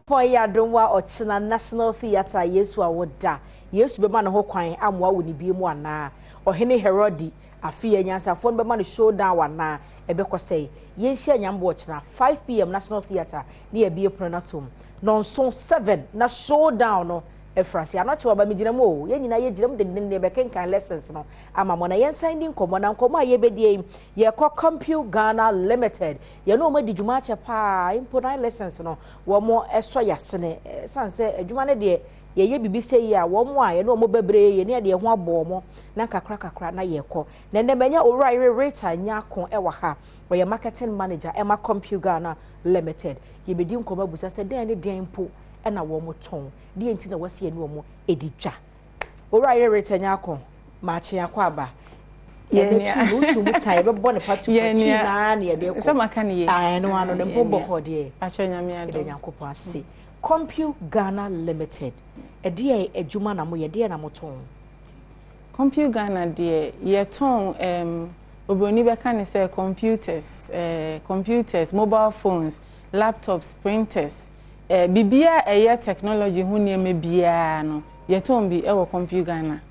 Nyankopɔn yɛ adom a, ɔkyena National Theatre, Yesu a woda Yesu bɛma ne ho kwan amoa wo ne bie mu anaa? Ɔhene Herode afei anyansafoɔ no bɛma no showdown anaa? Ɛbɛkɔ sɛ yɛnhyia Nyambɔ ɔkyena 5 p.m. National Theatre ne yɛbie pono no atom nɔnso 7 na showdown no ɛfra se anɔkye waba. Megyina mu o, yɛn nyinaa yɛgyina mu dendenden yɛbɛkenkan lessons no ama mo na yɛnsan di nkɔmmɔ. Na nkɔmmɔ a yɛbɛdie yi, yɛkɔ Compute Ghana Limited. Yɛne wɔn adi dwuma akyɛ paa mpo. Nine lessons no, wɔn ɛsɔ yasene san sɛ adwuma no deɛ, yɛyɛ biribi sɛ yi a, wɔn a yɛne wɔn bebree yɛne yɛde ho abɔ wɔn na kakra kakra na yɛkɔ. Na nnɛ manya Owura Yere Rita Nyako ɛwɔ ha. Ɔyɛ marketing manager ɛma Compute Ghana Limited. Yɛbɛdi nkɔmmɔ abusa sɛ dɛn ne dɛn mpo ɛna wɔn tɔn deɛ nti na wɔasi yɛne wɔn edi dwa. Owura Yere Rita Nyako, maakye akɔ aba. Yɛne tu no wotu mu tan, yɛbɛbɔ ne patu tu naa ne yɛde kɔ. Sɛ maka ne yie. Ɛno ano ne mpo bɔkɔ deɛ. Akyɛ, Nyame adom. Yɛde Nyankopɔn ase. Compute Ghana Limited, ɛdeɛ adwuma na moyɛ, deɛ na motɔn? Compute Ghana deɛ, yɛtɔn obroni bɛka ne sɛ computers, computers, mobile phones, laptops, printers, biribiara ɛyɛ technology ho nneɛma biara no, yɛtɔn bi ɛwɔ Compute Ghana.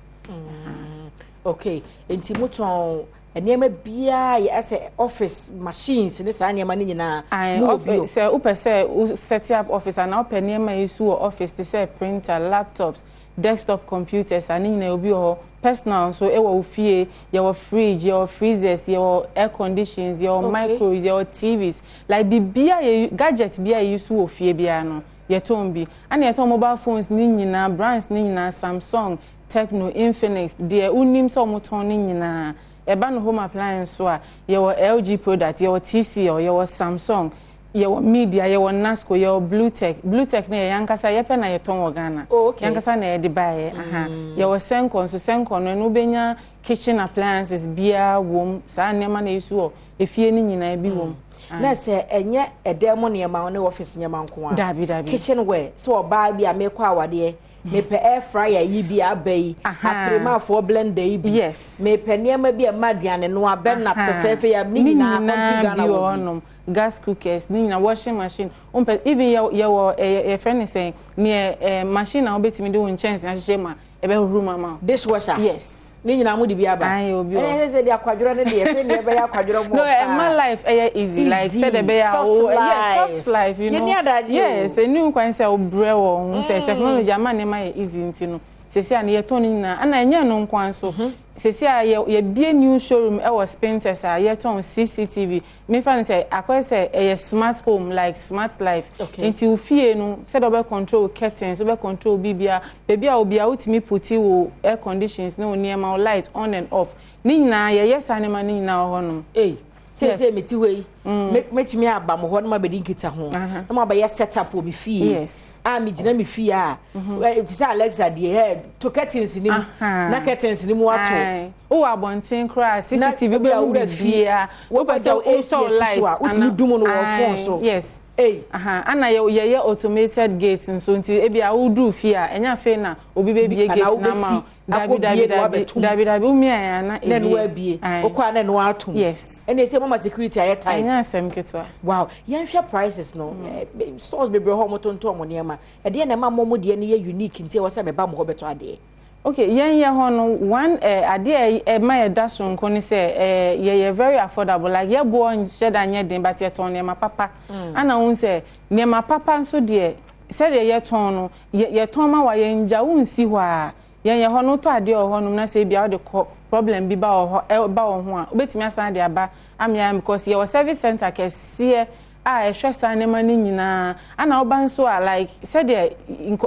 Okay, nti motɔn nneɛma biara yɛ ɛsɛ office machines ne saa nneɛma no nyinaa? Ayi, office, sɛ wopɛ sɛ wo set up office anaa wopɛ nneɛma yi so wɔ office te sɛ printer, laptops, desktop computers a ne nyinaa obi wɔ hɔ. Personal nso ɛwɔ wo fie, yɛwɔ fridge, yɛwɔ freezers, yɛwɔ air conditions, yɛwɔ microwaves, yɛwɔ TVs, like biribiara yɛ gadget bi a yɛ so wɔ fie biara no, yɛtɔn bi. Ɛna yɛtɔn mobile phones ne nyinaa, brands ne nyinaa, Samsung, Tecno, Infinix, deɛ wonim sɛ wɔtɔn ne nyinaa. Ɛba no home appliance so a, yɛwɔ LG product, yɛwɔ TCL, yɛwɔ Samsung, yɛwɔ Media, yɛwɔ Nasco, yɛwɔ Bluetech. Bluetech no yɛ yankasa yɛpɛ na yɛtɔn wɔ Ghana. Yankasa na yɛde baeɛ aha. Yɛwɔ Senko nso. Senko no, ɛno wobɛnya kitchen appliances biara wom, saa nneɛma na yɛsu wɔ efie no nyinaa bi wom. Na sɛ ɛnyɛ ɛdan mu nneɛma ne office nneɛma nko a? Dabi, dabi. Kitchen ware, sɛ ɔbaa bi a mekɔ awadeɛ, mepɛ air fryer yi bi aba yi, apirimafoɔ blender yi bi, mepɛ nneɛma bi a ɛma aduane no abɛn fɛfɛɛfɛ yi a, ne nyinaa Compute Ghana wɔ hɔnom. Gas cookers ne nyinaa, washing machine wompɛ, even yɛ yɛwɔ ɛyɛ yɛfrɛ ne sɛn, neɛ machine a wobɛtumi de wo nkyɛnse ahyehyɛ mu a ɛbɛhohoro mu ama wo. Dishwasher. Yes. Ne nyinaa mo de bi aba. Ayi, obi wɔ. Ɛyɛ sɛ de akwadworɔ ne deɛ fɛn deɛ ɛbɛyɛ akwadworɔ mu. No, ɛma life ɛyɛ easy, like sɛ de bɛyɛ soft life. Soft life. Yɛ ni adagye o. Yes, ɛni kwan sɛ wobrɛ wɔ ho sɛ technology ama nneɛma yɛ easy nti no, sisi a no yɛtɔn no nyinaa. Ɛna ɛnyɛ no nko nso, sisi a yɛ yɛbie new showroom ɛwɔ Spintex a yɛtɔn CCTV. Mefa no sɛ akɔyɛ sɛ ɛyɛ smart home, like smart life. Nti wo fie no, sɛdeɛ wobɛ control curtains, wobɛ control biribiara, baabi a obiara wotumi put wo air conditions ne wo nneɛma, wo light on and off ne nyinaa, yɛyɛ saa nneɛma ne nyinaa wɔ hɔnom. Ee, seesei mete hɔ yi, mɛtumi aba mo hɔ na mabɛdi nkita ho na mabɛyɛ set up wɔ me fie a megyina me fie a, te sɛ Alexa deɛ, ɛ to curtains ni mu na curtains ni mu ato. Wowɔ abɔnten koraa, CCTV bɛhu biribiara. Wopɛ sɛ wosɔ light a, wotumi dum no wɔ phone so. Yes. Ana yɛyɛ automated gate nso, nti ebi a woduru fie a, ɛnyɛ afei na obi bɛbie gate na ama wo. Dabi, dabi, dabi, dabi, dabi, wumia yɛn ana ebie. Na ɛno abie, wokɔ a na ɛno atom. Yes. Ɛna esi mama security ayɛ tight. Ɛnyɛ asɛm ketewa. Wow, yɛnhwɛ prices no. Stores bebree hɔ a wɔtontɔn wɔn nneɛma, ɛdeɛ na ɛma mo deɛ no yɛ unique nti ɛwɔ sɛ mɛba mo hɔ bɛtɔ adeɛ? Okay, yɛn yɛ hɔ no, one adeɛ a ɛma yɛ da sononko ne sɛ yɛyɛ very affordable, like yɛ boɔ nhyɛ da nyɛ den, but yɛtɔn nneɛma papa. Ana ohun sɛ nneɛma papa nso deɛ, sɛdeɛ yɛtɔn no, yɛtɔn ma wa yɛn gya wo nsi hɔ a, yɛn yɛ hɔ no, wotɔ adeɛ wɔ hɔnom na sɛ ebi a wode kɔ, problem bi ba wɔ hɔ, ɛba wɔ ho a, wobɛtumi asan de aba amea, because yɛwɔ service center kɛseɛ a ɛhwɛ saa nneɛma no nyinaa. Ana woba nso a, like sɛdeɛ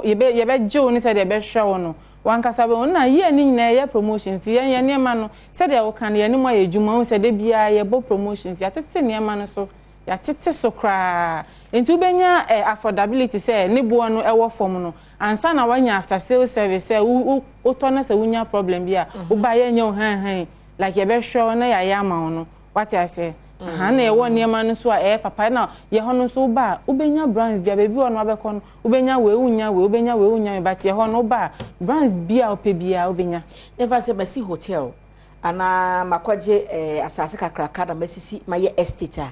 yɛbɛgye wo ne sɛdeɛ yɛbɛhwɛ wo no wankasa bɛ na yie ne nyinaa. Yɛ promotion nti yɛn yɛ nneɛma no, sɛdeɛ woka no, yɛn mu ayɛ adwuma ho sɛ de biara yɛbɔ promotions, yɛatete nneɛma no so, yɛatete so koraa, nti wobɛnya affordability sɛ ne boɔ no ɛwɔ fam no ansa na wanya after sales service sɛ wo wotɔ na sɛ wonya problem bi a, woba yɛnyɛ wo hanhan, like yɛbɛhwɛ wo na yɛayɛ ama wo no, wate aseɛ? Aha na yɛwɔ nneɛma no nso a ɛyɛ papa na yɛ hɔ no nso, woba a, wobɛnya brands bi a baabi wɔ no wabɛkɔ no, wobɛnya wei, wonya wei, wobɛnya wei, wonya wei, but yɛ hɔ no, woba a, brands bi a wopɛ biara wobɛnya. Yɛmfa sɛ masi hotel anaa makɔgye asase kakraka na masisi mayɛ estate a,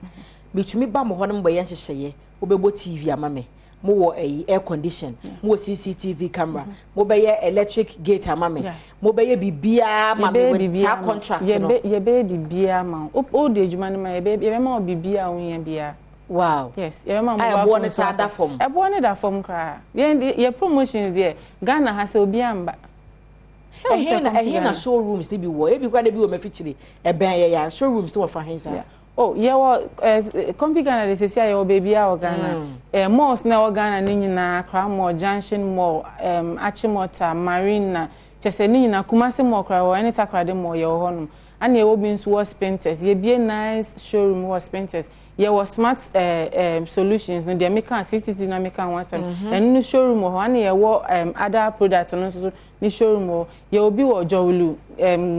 metumi ba mo hɔ no mobɛyɛ nhyehyɛeɛ, wobɛbɔ TV ama me? Mowɔ ɛyi, air condition, mowɔ CCTV camera, mobɛyɛ electric gate ama me, mobɛyɛ biribiara ma me with saa contract no? Yɛbɛyɛ biribiara ma wo. Wode adwuma no ma, yɛbɛma wo biribiara a wohia biara. Yes, yɛbɛma mobile. Ɛboɔ no saa da fam? Ɛboɔ no da fam koraa. Yɛ promotions deɛ, Ghana ha sɛ obiara mba. Ɛhe na showrooms ne bi wɔ? Ebi koraa na ebi wɔ mafikyire ɛbɛn yɛ ya showrooms ne wɔ fa hen saa? Oh, yɛwɔ Compu Ghana de sisi a, yɛwɔ beebi a wɔ Ghana. Malls na ɛwɔ Ghana ne nyinaa, Accra Mall, Junction Mall, Achimota, Marina, kyɛ sɛ ne nyinaa, Kumasi Mall koraa wɔ, ɛne Takoradi Mall yɛwɔ hɔnom. Ɛna yɛwɔ bi nso wɔ Spintex. Yɛbie nice showroom wɔ Spintex. Yɛwɔ smart solutions no deɛ, meka CCTV na meka ho asɛm, ɛno no showroom wɔ hɔ. Ɛna yɛwɔ other products no nso ne showroom wɔ. Yɛwɔ bi wɔ Dzorwulu,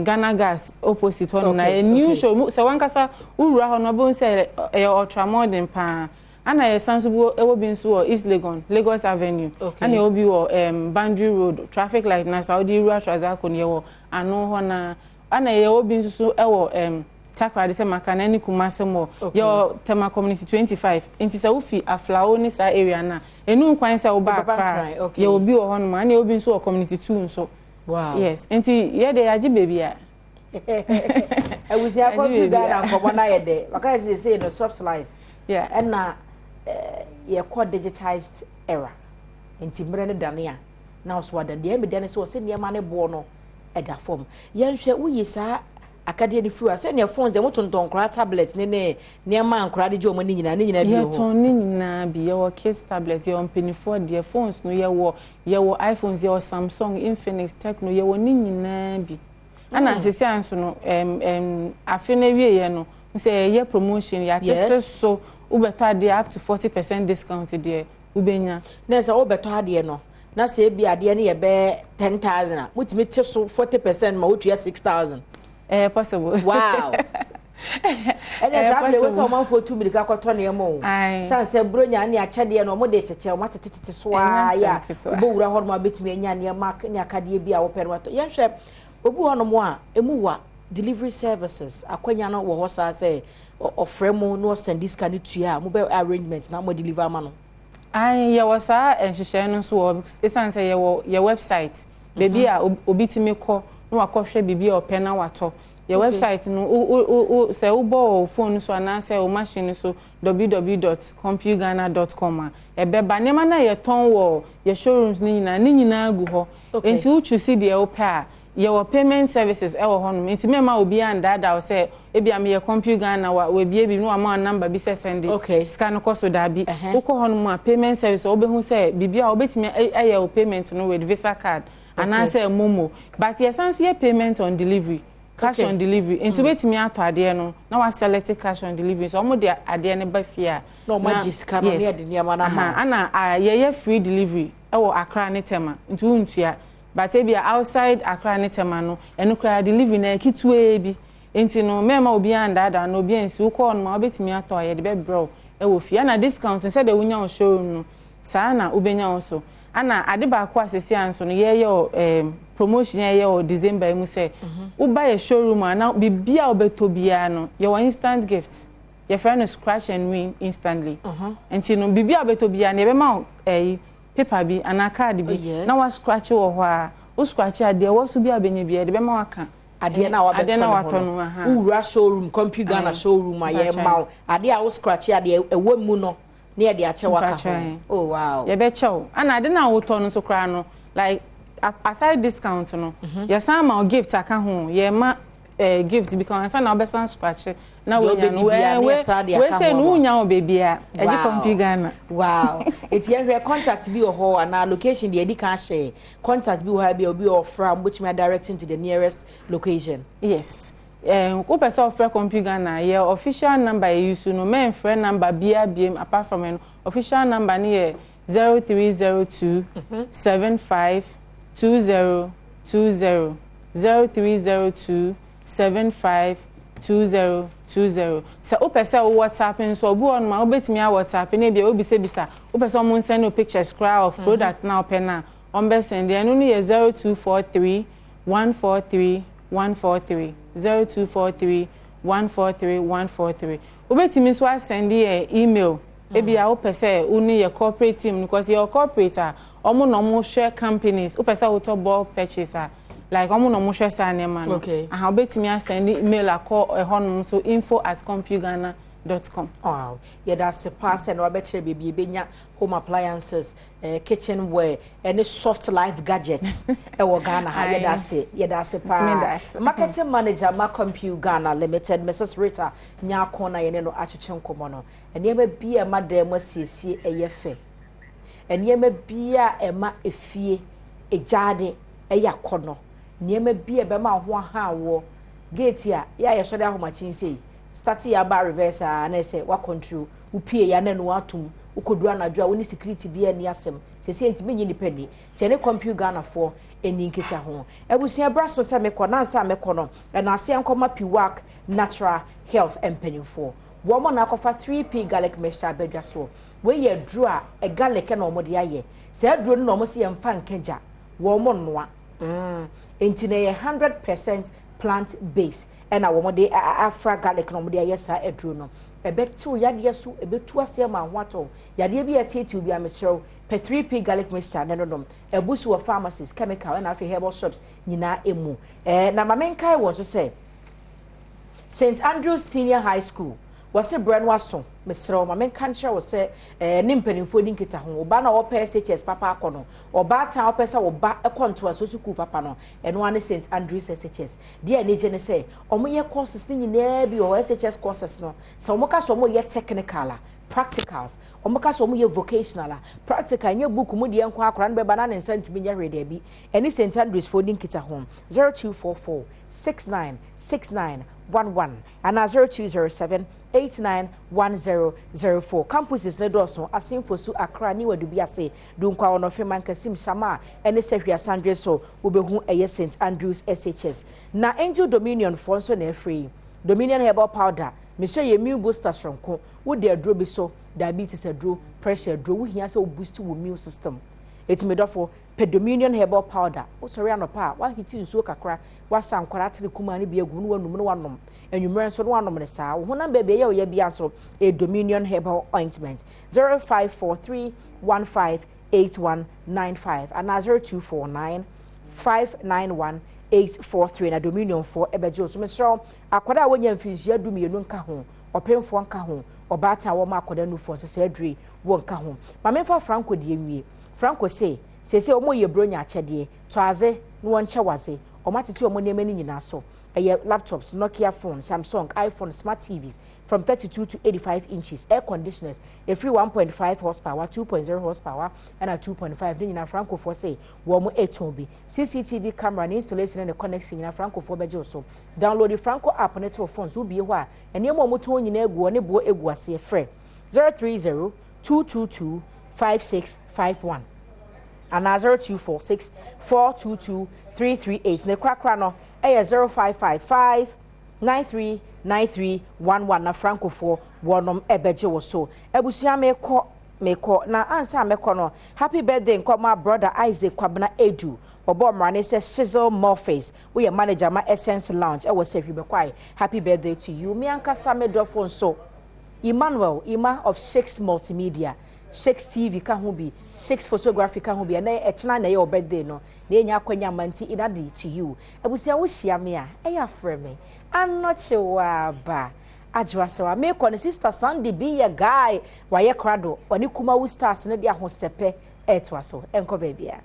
Ghana Gas opposite hɔ no, na yɛ new showroom sɛ wankasa wowura hɔ no, ɔbɛn sɛ ɛyɛ ultra modern paa. Ana yɛsan so ɛwɔ bi nso wɔ East Legon, Lagos Avenue. Ana yɛwɔ bi wɔ Boundary Road traffic light na sa wode wura Trasacco no, yɛwɔ ano hɔ. Na ana yɛwɔ bi nso so ɛwɔ Takoradi sɛ maka na ɛne Kumase mɔ. Yɛwɔ Tema Community 25, nti sɛ wofi Aflao ne saa area no a, ɛnu kwan sɛ woba Accra, yɛwɔ bi wɔ hɔnom. Ana yɛwɔ bi nso wɔ Community 2 nso. Yes, nti yɛde yɛagye baabi a. Abusua, Compu Ghana nkɔmmɔ no ayɛ dɛ. Waka yɛ sɛ no soft life ɛna yɛkɔ digitized era, nti mmerɛ no dane a na ɔso ada deɛ ɛmɛ ne sɛ ɔsɛ nneɛma ne boɔ no ɛda fam. Yɛnhwɛ, woyi saa akadeɛ no firi a, sɛnea phones deɛ motontɔn, nkoraa tablet ne nneɛma a nkoraa de gye wɔn ani nyinaa, ne nyinaa bi wɔ hɔ? Yɛtɔn ne nyinaa bi. Yɛwɔ kids tablet, yɛwɔ mpanimfoɔ deɛ, phones no yɛwɔ iPhones, yɛwɔ Samsung, Infinix, Tecno, yɛwɔ ne nyinaa bi. Ɛna sisi a nso no, afe no awieɛ no sɛ yɛyɛ promotion, yɛatete so, wobɛtɔ adeɛ, up to 40% discount deɛ wobɛnya. Na sɛ wobɛtɔ adeɛ no na sɛ ebi adeɛ no yɛ bɛɛ 10,000 a, mutumi te so 40% ma wotua 6,000? Ɛyɛ possible. Wow, ɛnna saa abiri wɔ sɛ ɔmanfoɔ tu mirika kɔtɔ nneɛma o, san sɛ buronya ne akyɛdeɛ no, ɔmo de kyekyɛ, ɔmo atetetete so aa yɛ a, wobɛwura hɔ nom a, wobɛtumi anya nneɛma ne akadeɛ bi a wɔpɛ no watɔ. Yɛnhwɛ, obi wɔ hɔnom a emu wa delivery services akwanya no wɔ hɔ saa sɛ ɔfrɛ mu na ɔsend sika no tua a, mobɛ arrangement na mo deliver ama no? Ayi, yɛwɔ saa nhyehyɛe no nso wɔ, esan sɛ yɛwɔ yɛ website, beebi a obi tumi kɔ na wakɔhwɛ biribi a ɔpɛ na watɔ. Yɛ website no, wo wo sɛ wobɔ wɔ phone so anaasɛ wo machine so, www.compughana.com a, ɛbɛba nneɛma no a yɛtɔn wɔ yɛ showrooms ne nyinaa, ne nyinaa gu hɔ. Nti wotwi si deɛ wopɛ a, yɛwɔ payment services ɛwɔ hɔnom, nti mɛma obiara ndaadaa wo sɛ ebi a meyɛ Compu Ghana wa wabie bi na wama wo number bi sɛ send sika no kɔ so. Daabi, wokɔ hɔnom a, payment service, wobɛhu sɛ biribi a wobɛtumi ayɛ wo payment no with Visa card anaasɛ MoMo, but yɛsan so yɛ payment on delivery, cash on delivery, nti wobɛtumi atɔ adeɛ no na waselect cash on delivery, so ɔmo de adeɛ no ba fie a, na ɔmo agye sika no ne yɛde nneɛma no ama. Ana yɛyɛ free delivery ɛwɔ Accra ne Tema, nti wontua, but ebi outside Accra ne Tema no, ɛno koraa delivery na ketewaa bi. Nti no mɛɛma obiara ndaadaa na obiara nsi wokɔɔ no ma wobɛtumi atɔ a, yɛde bɛbrɛ wo ɛwɔ fie. Ana discount sɛdeɛ wonya wo showroom no, saa na wobɛnya wo so. Ana ade baako a sisi a nso no yɛyɛ wɔ promotion, yɛyɛ wɔ December yi mu sɛ woba yɛ showroom a, na biribi a wobɛtɔ biara no, yɛwɔ instant gift, yɛfrɛ no scratch and win instantly. Nti no biribi a wobɛtɔ biara no, yɛbɛma wo ɛyi paper bi anaa card bi na wa scratch wɔ hɔ a, wo scratch a, deɛ ɛwɔ so bi a wobɛnya bi, yɛde bɛma waka. Adeɛ no a adeɛ wabɛtɔ no ne a watɔ ho no, no, aha. Wowura showroom, Compu Ghana showroom a, yɛma wo adeɛ a wo scratch adeɛ ɛwɔ mu no ne yɛde akyɛ waka ho. Mpakyɛ. Oh wow. Yɛbɛkyɛ wo. Ana ade no a wotɔ no nso koraa no, like aside discount no, yɛsan ma wo gift aka ho. Yɛma gift bi ka ho ansa na wobɛsan scratch na Deɛ wonya no. wobɛdi biara ne yɛsan de wei aka sɛ ho no ama. wonya wɔ baabi a ɛgye Compu Ghana. Wow, eti yɛhwɛ, contact bi wɔ hɔ anaa location deɛ yɛdi kan ahyɛ, contact bi wɔ ha bi a obi ɔfra a, mobɛtumi adirecting to the nearest location? Yes, wopɛ sɛ ɔfrɛ Compu Ghana, yɛ official number yɛ use no, mɛmfrɛ number bia biem apart from ɛno. Official number no yɛ 0302 75 20 20, 0302 75 20 20. Sɛ wopɛ sɛ wo WhatsApp nso, obi wɔ nom a wobɛtumi a WhatsApp na ebia wobisabisa, wopɛ sɛ ɔmo nsend wo pictures koraa of product na wopɛ no a, ɔmbɛsend. Ɛno no yɛ 0243 143 143, 0243 143 143. Wobɛtumi nso asend yɛ email. Ebi a wopɛ sɛ wo ne yɛ corporate team, because yɛ corporate a, ɔmo na ɔmo hwɛ companies. Wopɛ sɛ wotɔ bulk purchase a, like ɔmo na ɔmo hwɛ saa nneɛma no. Aha, wobɛtumi asend email akɔ ɛhɔnom so, info@compughana.com. Wow, yɛda ase paa sɛ na wabɛkyerɛ baabi ebɛnya home appliances, kitchenware ɛne soft life gadgets ɛwɔ Ghana ha. Yɛda ase, yɛda ase paa. Marketing manager ma Compute Ghana Limited, Mrs Rita Nyako, na yɛne no atwetwe nkɔmmɔ no. Nneɛma bi a ɛma dan mu asiesie ɛyɛ fɛ, nneɛma bi a ɛma efie egyaade ɛyɛ akɔnɔ, nneɛma bi a ɛbɛma ho aha wɔ gate a yɛ a yɛsɔre ahomakye nsei start yɛ aba reverse a, na ɛsɛ wa control wopie ya na no atum. Wokɔduru anadwo a, wo ne security bi ani asɛm sɛsɛ ntumi nye nipa ni tiɛ ne Compute Ghanafoɔ ani nkita ho. Abusua, bra so sɛ mekɔ nansa a mekɔ no, ɛna aseɛ nkɔma Piwak Natural Health mpanyinfoɔ. Wɔn na akɔfa 3P garlic mixture abɛdwa soɔ. Wei yɛ aduro a ɛ garlic na wɔn de ayɛ. Sɛ aduro no na wɔn si yɛn mfa nkɛgya wɔn noa nti na yɛ 100% plant base, ɛna wɔn de afra garlic na wɔn de ayɛ saa aduro no. Ɛbɛtew yadeɛ so, ɛbɛtu aseɛ ma ho atɔ yadeɛ bi a ɛteetew bi. Amekyerɛw pɛ 3P garlic mixture ne no nom ɛbu so wɔ pharmacies, chemical ɛna afei herbal shops nyinaa emu. Na maame nkae wɔ so sɛ St Andrews Senior High School wɔsi brɛ no aso. Mesrɛ wo, maame nka nkyerɛ wo sɛ ne mpanimfoɔ di nkita ho. Ɔbaa na ɔpɛ SHS papa akɔ no, ɔbaatan a ɔpɛ sɛ ɔba ɛkɔ ntoaso sukuu papa no, ɛno ara ne St Andrews SHS. Deɛ ani gye ne sɛ ɔmo yɛ courses ne nyinaa bi wɔ SHS courses no. Sɛ ɔmo ka sɛ ɔmo yɛ technical a, practicals. Ɔmo ka sɛ ɔmo yɛ vocational a, practical. Nyɛ book mu deɛ nko akora no bɛba na ne nsa ntumi nyɛ hwee daabi. Ɛne St Andrews foɔ di nkita ho, 0244 696911 anaa 0207 891004. Campuses ne dɔɔso: Asenfosu, Accra ne Wadubi ase, Dunkwa, Ɔnɔfe, Mankasim, Shama ɛne Sɛhwi Asandwe so wobɛhu ɛyɛ St Andrews SHS. Na Angel Dominion foɔ nso na ɛfiri Dominion herbal powder mehyɛ yɛ immune booster soronko. Wode aduro bi so, diabetes aduro, pressure aduro, wohia sɛ wo boost wo immune system. Eti medɔfo, pɛ Dominion herbal powder. Wosɔre anɔpa a, wahiti nsuo kakra, wasa nkwadaa tere kumaa ne bi agu ne wanum ne wanom. Anwummerɛ nso ne wanom ne saa. Wo honam baabi ɛyɛ ɔyɛ bia nso, ɛyɛ Dominion herbal ointment. 0543158195 anaa 0249591843 na Dominion foɔ ɛbɛgye wo so. Mesrɛ, akwadaa a wɔnya mfinhyia 12 nka ho, ɔpemfoɔ nka ho, ɔbaatan a wɔma akwadaa nufoɔ nso sɛ adure wɔ nka ho. Maame nfa Franco deɛ nwie. Franco se sese wɔn yɛ bronya akyɛdeɛ, tɔ adze na wɔn kyɛ wadze. Wɔn atete wɔn nneɛma no nyinaa so. Ɛyɛ laptops, Nokia phone, Samsung, iPhone, smart TVs from 32 to 85 inches, air conditioners efiri 1.5 horsepower, 2.0 horsepower ɛna 2.5 ne nyinaa, Francofoɔ sɛ wɔn etɔn bi. CCTV camera ne installation ne connection nyinaa, Francofoɔ bɛgye so. Download the Franco app ne to phone so. Bie hɔ a, nneɛma a wɔtɔn nyinaa egu hɔ ne boɔ egu aseɛ. Frɛ 0302225651 anaa 0246422338. Ne korakora no ɛyɛ 0555939311 na Francofoɔ wɔnom ɛbɛgye wɔ so. Abusua, mekɔ mekɔ na ansa mekɔ no, happy birthday nkɔma brother Isaac Kwabena Edu. Ɔbɔ mmarane sɛ Shizzle Morphis, woyɛ manager ma Essence Lounge ɛwɔ Sɛhwi Bɛkwae. Happy birthday to you. Me ankasa me dɔfo nso, Emmanuel Ima of Shakes Multimedia, Shakes TV ka ho bi, Shakes Photography ka ho bi. Ɛnɛ ɛkyena na ɛyɛ wɔ birthday no na ɛnya akɔnya mma nti inadi to you. Abusua, wohyia me a, ɛyɛ afrɛ me Anɔkyewaaba Adwoasewa. Mekɔ ne sister Sandy bi yɛ guy wayɛ krado ɔne Kumawu Stars no de ahosɛpɛ ɛɛtoa so. Ɛnkɔ baabiara.